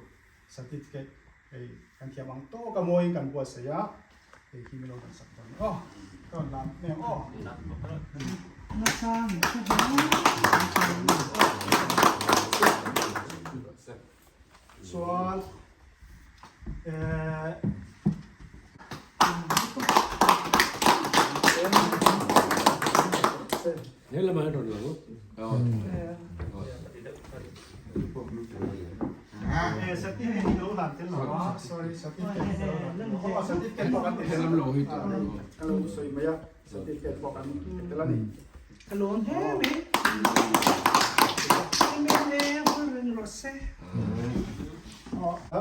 certificate hei kan thiam ang tawk a mawiin kan buatsaih a. Hei hi min lo rawn sak dawn aw. Ka rawn lam mai ang aw. Nasang in hre hle Chuan eh He lamah hian rawn lang Ka lawm hle mai. MLA hul reng rawh se.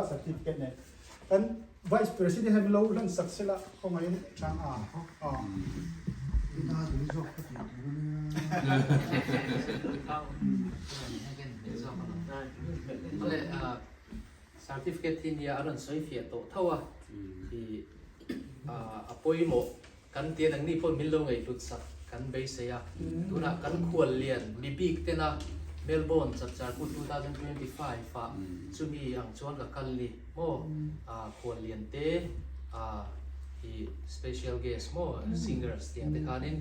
Certificate nei kan Vice President hian min lo hlan sak sela khawngaihin chang a. Certificate hi nia a rawn sawi fiah tawh tho a, i a pawimawh kan tia nangni pawh min lo ngaihhlut sak kan beisei a, tunah kan khual lian mi bik tena Melbourne Chapchar Kut 2025 ah chumi ang chuan ka kal ni maw khual lian te i special guest maw singers tiang te khanin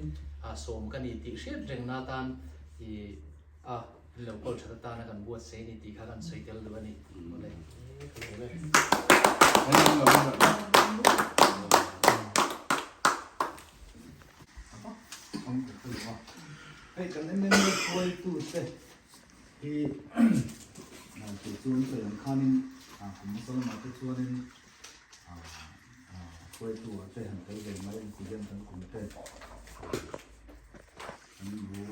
sawm ka ni tih hriat reng na tan i a in lo call that atana kan buatsaih a ni tih kha kan sawi tel duh a ni. Awle. Hei kan mla hruaitute hi kei chu an sawi ang khanin kum hmasa lamah te chuanin hruaitu ah te han tel ve mai ang ti hian kan kum te an lu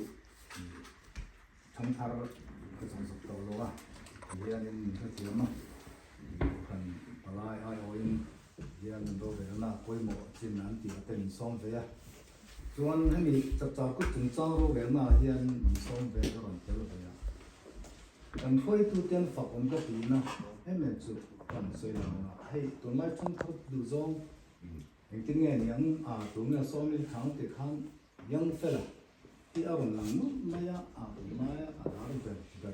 Thangthar ka chawmzawk tawh lo a, hianin min hrethiam a, kohhran palai aiawhin hian an rorelna pawimawh chin an tih te min sawm ve a. Chuan hemi chapchar kut chungchang rorelna ah hian min sawm ve ka rawn tel ve a. Kan hruaitute an fak awm ka tihna em em chu kan sawi lo ang a, hei tunlai thangthar duhzawng engtin nge niang a, tunge sawmil thang tih khan Young fella hi a rawn lang nawlh mai a, a awm lai a, a lar ber ber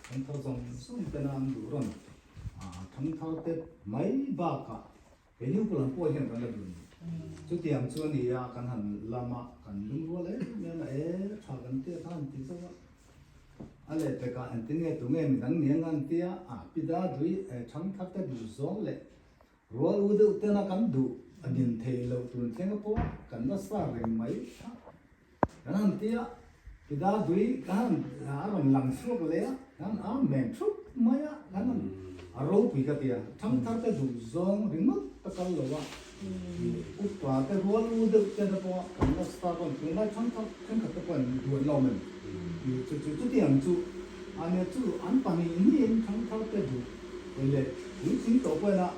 thangthar zawng zawng tena an duh rawn a, thangthar te mai bakah kei ni upa lam pawh hian kan la duh ni. Chutiang chu a ni a, kan han lam a, kan lungrual em em a, e tha kan tia kha han ti zauh a, a lehpekah engtin nge tunge midang ni ang an tia, a pida dui thangthar te duh zawng leh Rual u deuh tena kan duh a din thei loh tun thleng pawh kan nasa reng mai kha kan han ti a, Pida dui ka han a rawn lang chhuak leh a, kan han am men thup mai a, kan han a ropui ka ti a, thangthar te duh zawng ringawt ta kal lo a, upa te rual u deuh tena pawh kan nasa rawn tunlai thangthar thenkhat te pawh an duh an la awm em? Chu chu chutiang chu a nia chu an pahnih niin thangthar te duh Hei le, puitling tawh pawh ina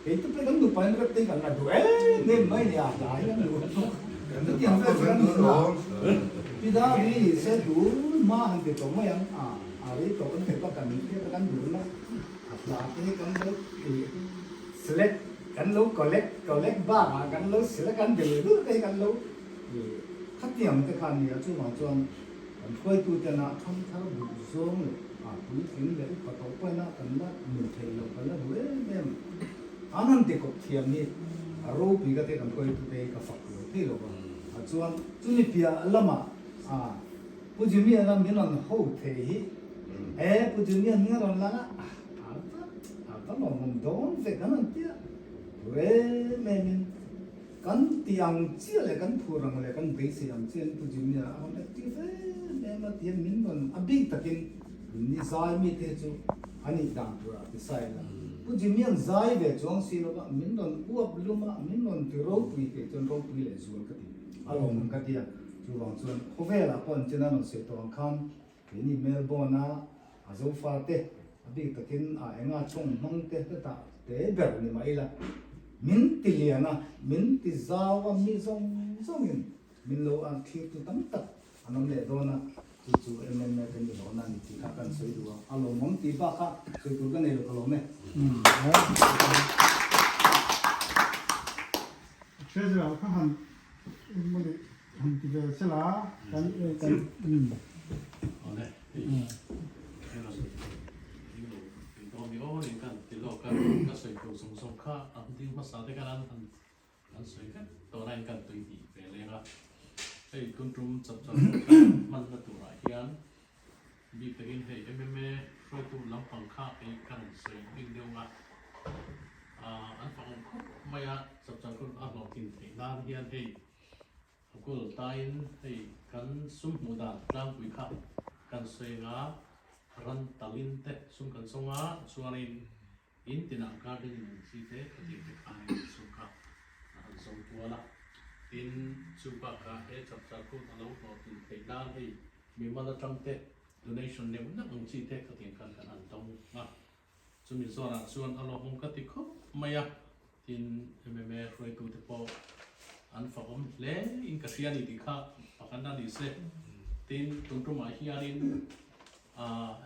kei te pawh kan nupa in rep te hi kan la duh em em mai nia, hla hi kan duh kan chutiang vel chu kan ni na. Pi Davi ni se dul hma han ti tawh mai ang a, a rei tawh kan theih pawh kan hriat a kan duh na a hla te hi kan lo ti select kan lo collect collect bakah kan lo select kan bel ber te hi kan lo ti khatiang te kha nia chuvang chuan Kan hruaitutena thangthar duh zawng leh a puitling leh upa tawh pawhina kan la mil theih loh kan la duh em em. An han ti kawp thiam hi a ropui ka te kan hruaitute hi ka fak lo thei lo va. A chuan chumi piah lamah a Pu Jimmy anga min rawn ho thei hi he Pu Jimmy a hming a rawn lang a, a va a va lawmawm dawn ve kan han tia tur em em in. Kan tih ang chiah leh kan phur ang leh kan beisei ang chiah in Pu Jimmy a rawn active em em a tihian min rawn a bik takin ni zai mite hi chu a nih dan tur ah ti sai la. Pu Jimmy an zai ve chuang si lo va, min rawn uap lum a, min rawn ti ropui tih chuan ropui leh zual ka ti a lawm ang ka ti a. Chuvang chuan khawvelah pawh an chin a rawn sawi tawh ang khan keini Melbourne a a zofa te a bik takin a enga chawng hmang te hetah te ber ni mah ila min ti lian a, min ti zau a, mi zawng zawngin min lo an thlir tu tam tak an awm leh dawn a, chu chu MMA te ni hlawhna a ni tih kha kan sawi duh a, a lawmawm tih bak kha sawi tur ka nei lo ka lawm e. Treasurer kha han engmawni Han ti ve sela kan kan Awle hei hei rawn ding lo tih dawn ni aw rin kan ti lawk a ka sawi tur zawng zawng kha an ding hmasa te khan an han An sawi vek tawh na in kan tui hnih ve leng a, hei tun tum chap chap kan hmanna turah hian bik takin hei MMA hruaitu lampang kha kei ka rawn sawi bik deuh a, an fakawm khawp mai a, chap chap hun a hlawhtlin theih nan hian hei a kul tain hei kan sum hmuh dan tlangpui kha kan sawi anga ran talin te sum kan sawng a chuanin In tinah gardening ang chi te khatiang te khan in sum kha a han zawng kual a. Tin, chu bakah he chapchar kut a lo hlawhtlin theih nan hei mimal atang te donation neuh neuh ang chi te khatiang khan kan han dawng a. Chumi zawnah chuan a lawmawm ka ti khawp mai a. Tin, MMA hruaitu te pawh an fakawm hle in ka hria a ni tih kha pakhat a ni se. Tin, tun tumah hianin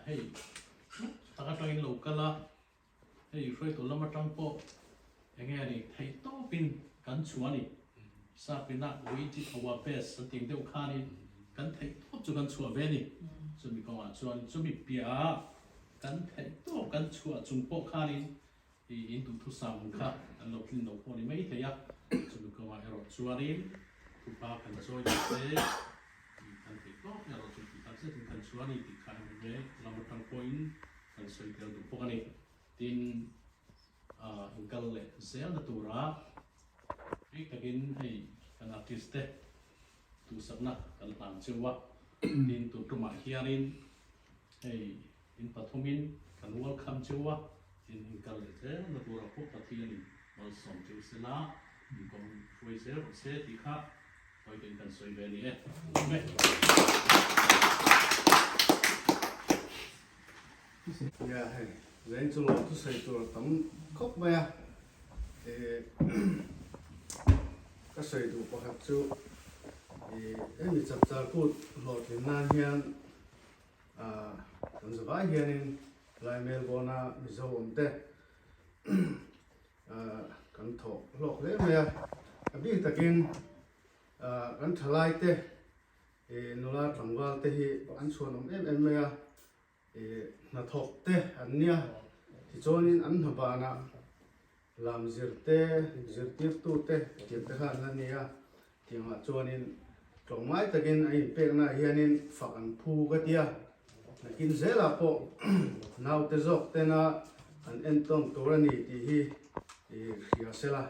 hei Tak atangin lo kal a, hei hruaitu lam atang pawh eng nge ni theih tawpin kan chhuah a ni. Sapina we did our best an tih deuh khanin kan theih tawp chu kan chhuah ve a ni. Chumi kawngah chuan chumi piahah kan theih tawp kan chhuah chung pawh khanin i in duhthusam kha kan lo tlin lo pawh ni mai thei a. Chumi kawngah erawh chuanin thupa kan chawi leh se. Kan theih tawp erawh chu tih tak zetin kan chhuah a ni tih kha MMA lam atang pawhin kan sawi tel duh bawk a ni. Tin, inkal leh zelna tura bik takin hei kan artist te duhsakna kan hlan cheu a, tin tun tumah hianin hei in pathumin kan welcome cheu a, tin inkal leh zelna tura pawh Pathianin malsawm cheu sela inkawm hruai zel rawh se tih kha Hawitin kan sawi ve a ni e. Amen. Nia hei zain chu lawm thu sawi tur a tam khawp mai a, eh ka sawi duh pakhat chu ih hemi chapchar kut hlawhtlin nan hian ah kan zavai hianin lai Melbourne-a Mizo awm te Kan thawh hlawk hle mai a, a bik takin kan thalai te nula tlangval te hi an chhuanawm em em mai a, hnathawk te an nia, tichuanin an hna banah lam zir te, zirtirtu te tih te kha an la ni a, tiangah chuanin tlawmngai takin a inpeknaah hianin fak an phu ka ti a, nakin zelah pawh naute zawk tena an entawn tur a ni tih hi hria sela,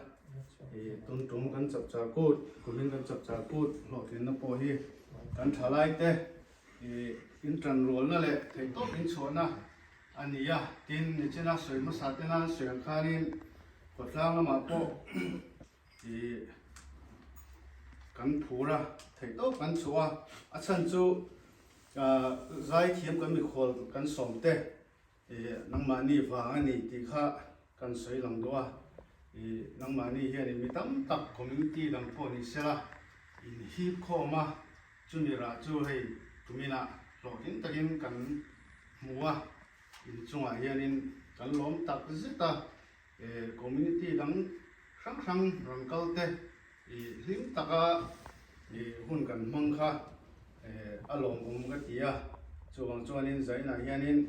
tun tum kan chapchar kut, kumin kan chapchar kut hlawhtlinna pawh hi kan thalaite intanrualna leh theihtawp inchhuahna a ni a, tin nichina sawi hmasa tena an sawi ang khanin khawtlang lamah pawh Ih kan phur a, theih tawp kan chhuah a, a chhan chu ah zaithiam kan mikhual kan sawm te ih nangmahni vang a ni tih kha kan sawi lang duh a, ih nangmahni hianin mi tam tak community dang pawh ni sela inhip khawm a, chumi rah chu hei tuminah hlawhtling takin kan hmu a, inchungah hianin kan lawm tak zet a. Community dang hrang hrang rawn kal te i hlim taka i hun kan hmang kha a lawmawm ka ti a, chuvang chuanin Zainah hianin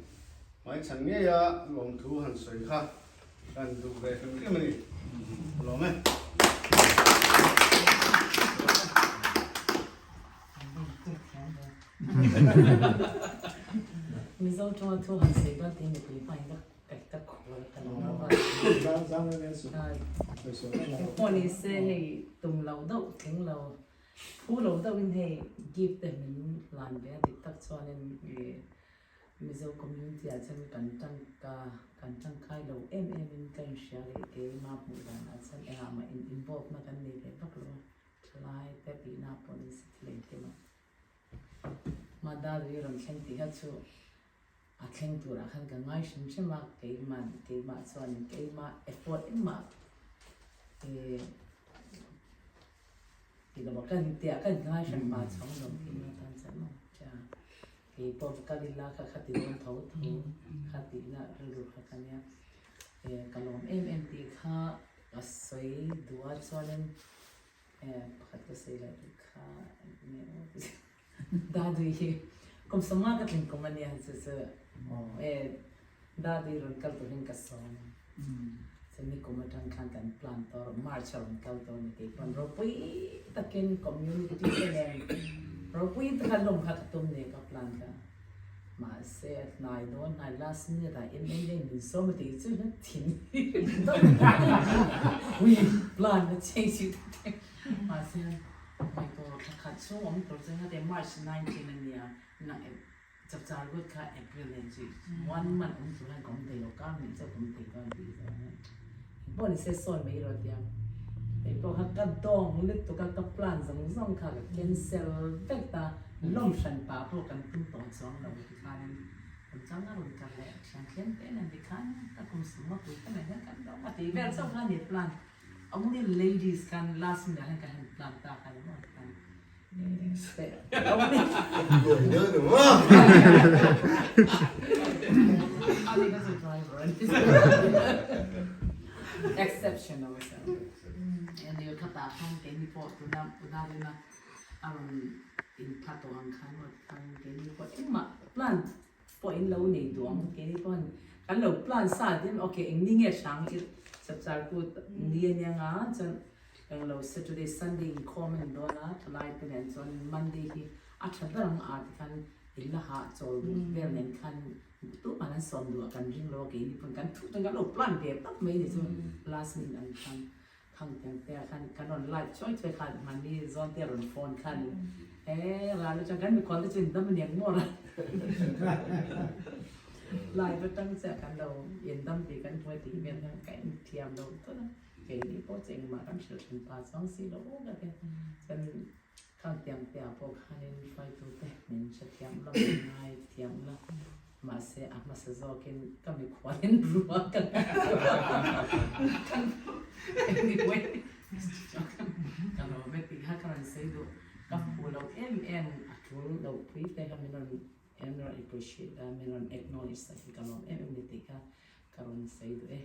hmaichhan ngeia lawmthu han sawi kha kan duh ve hrim hrim a ni. A lawm e. Mizo tawng thu han sawi dawn tih mipui hmain ka Pawh ni se hei tum lo deuh tling lo phu lo deuhin hei gift te min hlan ve a dik tak chuanin ih Mizo community ah chuan kan tangka kan tangkai lo em em in ka inhria leh keima hmuh danah chuan engah mah in involve na kan nei ve vak lo a thalai te tihna pawh ni se thil engkim ah Madari rawn thleng tih kha chu A thleng turah khan ka ngai hrim hrim a, keimah keimah chuan keimah effort engmah ih ti lo ka tiah ka ngai hran pah chhawng lo keimah tan chuan maw tia kei pawh ka kal ila kha kha ti dawn tho tho kha tihna rilru kha ka nia eh ka lawm em em tih kha ka sawi duh a chuanin eh pakhat ka sawi leh duh kha eng nge aw ti Dadui hi kum sawma ka tling kum a nia chu chu e Dadui rawn kal turin ka sawm. Chumi kum atang khan kan plan tawh rawh, March a rawn kal tawh a ni tih pawn ropui takin community te nen ropui taka lawm kha ka tum nia ka plan kha. Mahse a hnai dawn hnai last minute ah MLA min sawm a tih chu hian thin hi ui plan a change hi ta mahse ngaihtuah thla khat chhung awm tur chu engati March 19 a nia Chapchar kut kha April nen chu one month awm tur hian ka awm thei lo, kar hnih chauh ka awm thei dawn tih zawng hian engpawh ni se sawi mai rawh tia hei pawh kha ka dawng lutuk a, ka plan zawng zawng kha ka cancel vek ta, lawm hran pah pawh kan tum tawh chuang lo tikhanin kum chang a rawn kal leh thian tlem te nen tikhan ka kum sum a pui te nen hian kan dawng a tih vel chauh kha a ni plan. Only ladies khan last minute ah hian ka han plan ta kha ni maw tikhan Exceptional pawh in lo nei duh ang keini pawn kan lo plan sa din ok eng ni nge hrang i chapchar kut ni a nia nga chuan eng lo Saturday Sunday inkhawm a ni dawn a thalai te nen chuan Monday hi a tha ber ang a tikhan in la hah chawl duh vel nen khan tumah an sawm duh a kan ring lo a keini pawn kan thu chuan kan lo plan ve tawp mai ni chu last minute ang khan Khang tiang te ah khan kan rawn live chawi chawi khan mahni zawn te a rawn phone khan he ral atang kan mikhual te chu in dam aniang maw ral live atang chiah kan lo in dam tih kan hmu a tih vel hian ka in thiam lo tawlh a keini pawh chu engmah kan hrilh hran pah chuang si lo ka ti chuan Khang tiang te ah pawh khanin hruaitute min hrethiam lo min ngai thiam la, mahse a hmasa zawkin ka mikhualin rua ka anyway ka lo ve tih kha ka rawn sawi duh, ka hmu lo em em a tul lo pui te kha min rawn min rawn appreciate a min rawn acknowledge sak hi ka lawm em em ni tih kha ka rawn sawi duh e.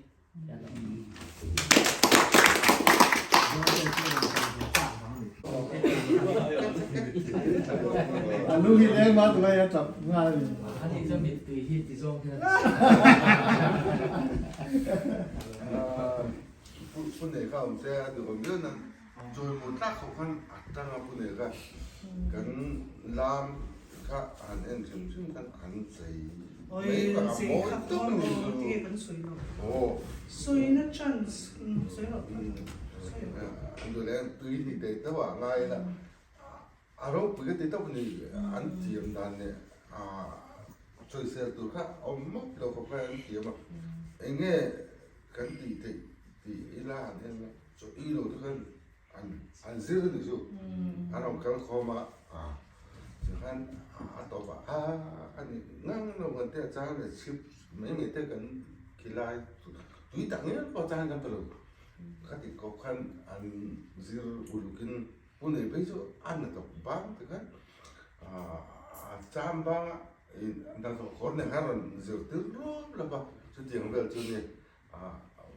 Sawina chance sawi loh An zir ni chu an rawn kal khawm a, tikhan a tawp ah a a ni ngang lo kan tia chang leh chhip mai mai te kan khilai tui tak ngial pawh chang kan pe lo kha ti kawp khan an zir uluk in pu nei phei chu a na tawp bang tikhan a cham bang a hnathawk kawr nen khan rawn zir tir lawp lawp a chutiang vel chu ni.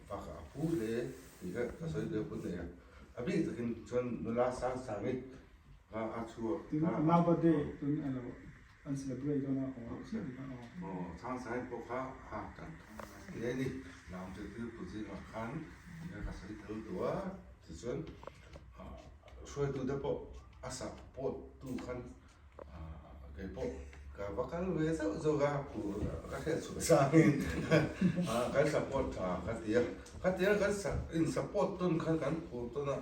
Fak a pu hle tih kha ka sawi ve put nei a, a bik takin chuan nula sang sang hi a a chhuak Tin a nau birthday tun a lo an celebrate dawn a aw chiah tih kha aw. Aw sang sang hi pawh kha a kan hle a ni, lam zirtir tu zingah khan tih kha ka sawi tel duh a, tichuan hruaitu te pawh a support tu khan Kei pawh ka va kal ve zauh zauh a, ka hriat chhuah zangin kan support tha ka ti a, khatia kan in support tawn khan kan phur tawn a,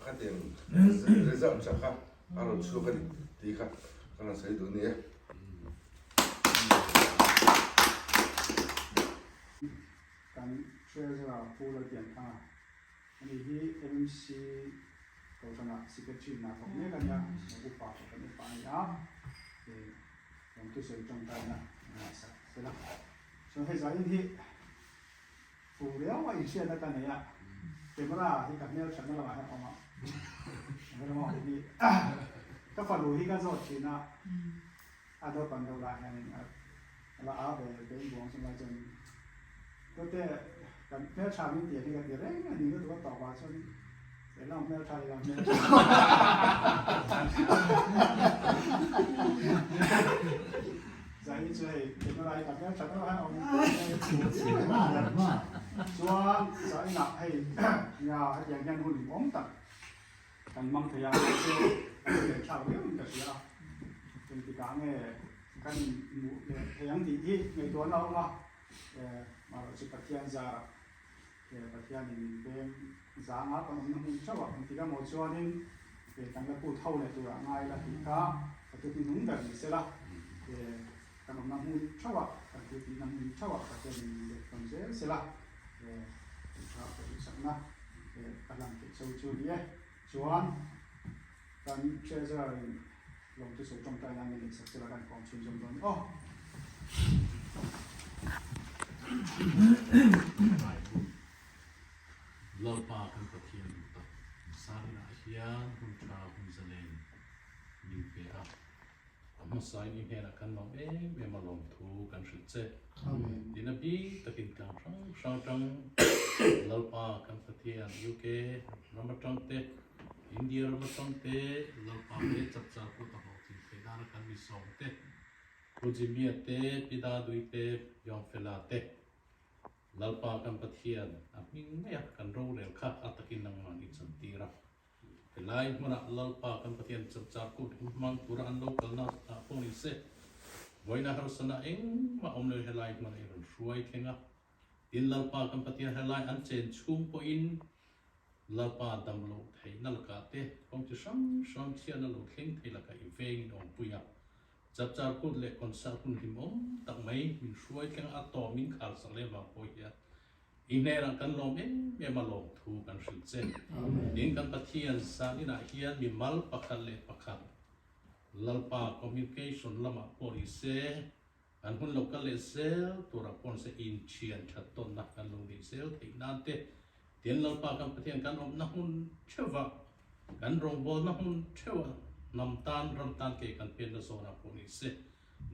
khatiang result tha kha a rawn chhuak a ni tih kha ka rawn sawi duh a ni e. Kan treasurer Pu Lalpianthanga Ani hi MMC Kohhranah Secretary hna thawk mek a nia, upa Kohhran upa a ni a, eng thusawi tawngtaina ngaihsak tel a. Chuan hei zain hi fu riau a inhriatna ka nei a, camera hi ka hmelthatna lamah hian a awm a, camera awm hi ka fanu hi ka zawt thin a, a naupang deuh lah hianin a la a ve beng buang chunglai chuan Tute kan hmeltha min tih hi ka ti reng a ni lutuk a tawpah chuan eng ang hmeltha ila hmeltha Zai hi chu hei camera hi ka hmeltha deuh a awm. Chuan zainah hei nia hetiang hian hun awm tak kan hmang thei a, chu a leh thlak viau in ka hria a, engtikah nge kan inhmuh leh thei ang tih hi ngaihtuahna a awm a, marawh chu Pathian zarah Pathianin min veng zanga kan awmna hmun theuh a, engtik emaw chuanin kan la kut ho leh turah ngai la tih kha ka thutni hnung ber ni sela, kan awmna hmun theuh a, kan thiltihna hmun theuh a Pathianin min leh tawn zel sela, tha ka duhsakna ka hlan theih cho chu ni e. Chuan kan Treasurer in lawmthu sawi tawngtai nan min neihsak sela kan kawm chhunzawm dawn aw. Lalpa kan Pathian tak Sarinah hian hun tha hun zalen min pe a. A hmasain i hnenah kan lawm em em a lawmthu kan hrilh che. Tina bik takin tlang hrang hrang atang Lalpa kan Pathian UK ram atang te, India ram atang te Lalpa he chapchar kut a hlawhtlin theih nana kan mi sawm te, Pu Jimmy-a te, Pi Dadui te, Yongfela te, Lalpa kan Pathian a hming maia kan rorel kha a takin nangmah i chantir a. Helai hmunah Lalpa kan Pathian chapchar kut hun hmang tura an lo kalna ah pawh ni se, vawiina harsana engmah awm lo helai hmunah i rawn hruai thleng a. Tin, Lalpa kan Pathian helai an chen chhung pawhin Lalpa dam loh theihna lakah te, kawng chi hrang hrang chhiatna lo thleng thei lakah i vengin awmpui a. Chapchar kut leh concert hun hlimawm tak mai min hruai thleng a, a tawh min khar sak leh vang pawh hian I hnenah kan lawm em em a lawmthu kan hrilh che. Tin kan Pathian zan inah hian mi mal pakhat leh pakhat Lalpa communication lamah pawh ni se, kan hun lo kal leh zel turah pawh ni se inthian that tawnna kan lo neih zel theih nan te, tin Lalpa kan Pathian kan awmna hmun theuhah, kan rawngbawlna hmun theuhah hnam tan ram tan ke kan penna zawnah pawh ni se,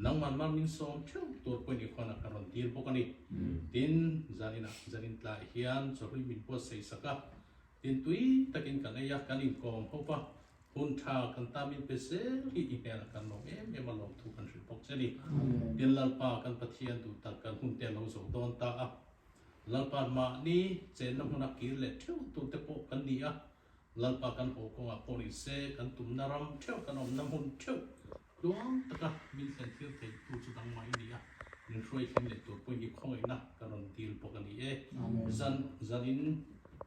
Nangman mar min sawm theuh tur pawhin i khawnah ka rawn dil bawk a ni. Tin, zaninah zanin tlai hian chawhlui min buatsaih sak a, tin tui takin kan ei a, kan inkawm ho va, hun tha kan ta min pe zel hi i hnenah kan lawm em em a lawmthu kan hrilh bawk che a ni. Tin, Lalpa kan Pathian duh tak kan hun te a lo zo dawn ta a, Lalpa mahni chenna hmuna kir leh theuh tur te pawh kan ni a, Lalpa kan haw kawngah pawh ni se, kan tumna ram theuh, kan awmna hmun theuh tluang taka min thlen thil thei tu chu dangmah i ni a, min hruai thleng leh tur pawhin i khawngaihna ka rawn dil bawk a ni e. Zan zanin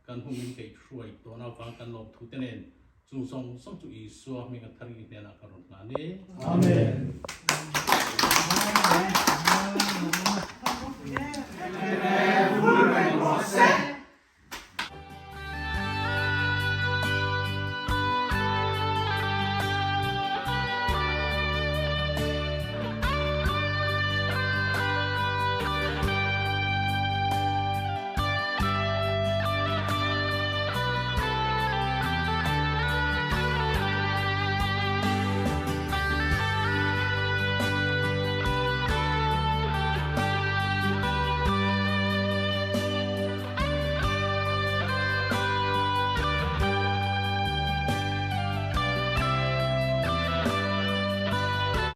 kan hun min kaih hruai tawhna avang kan lawmthu te nen chung zawng zawng chu Isua hming a thar i hnenah ka rawn hlan e. Amen.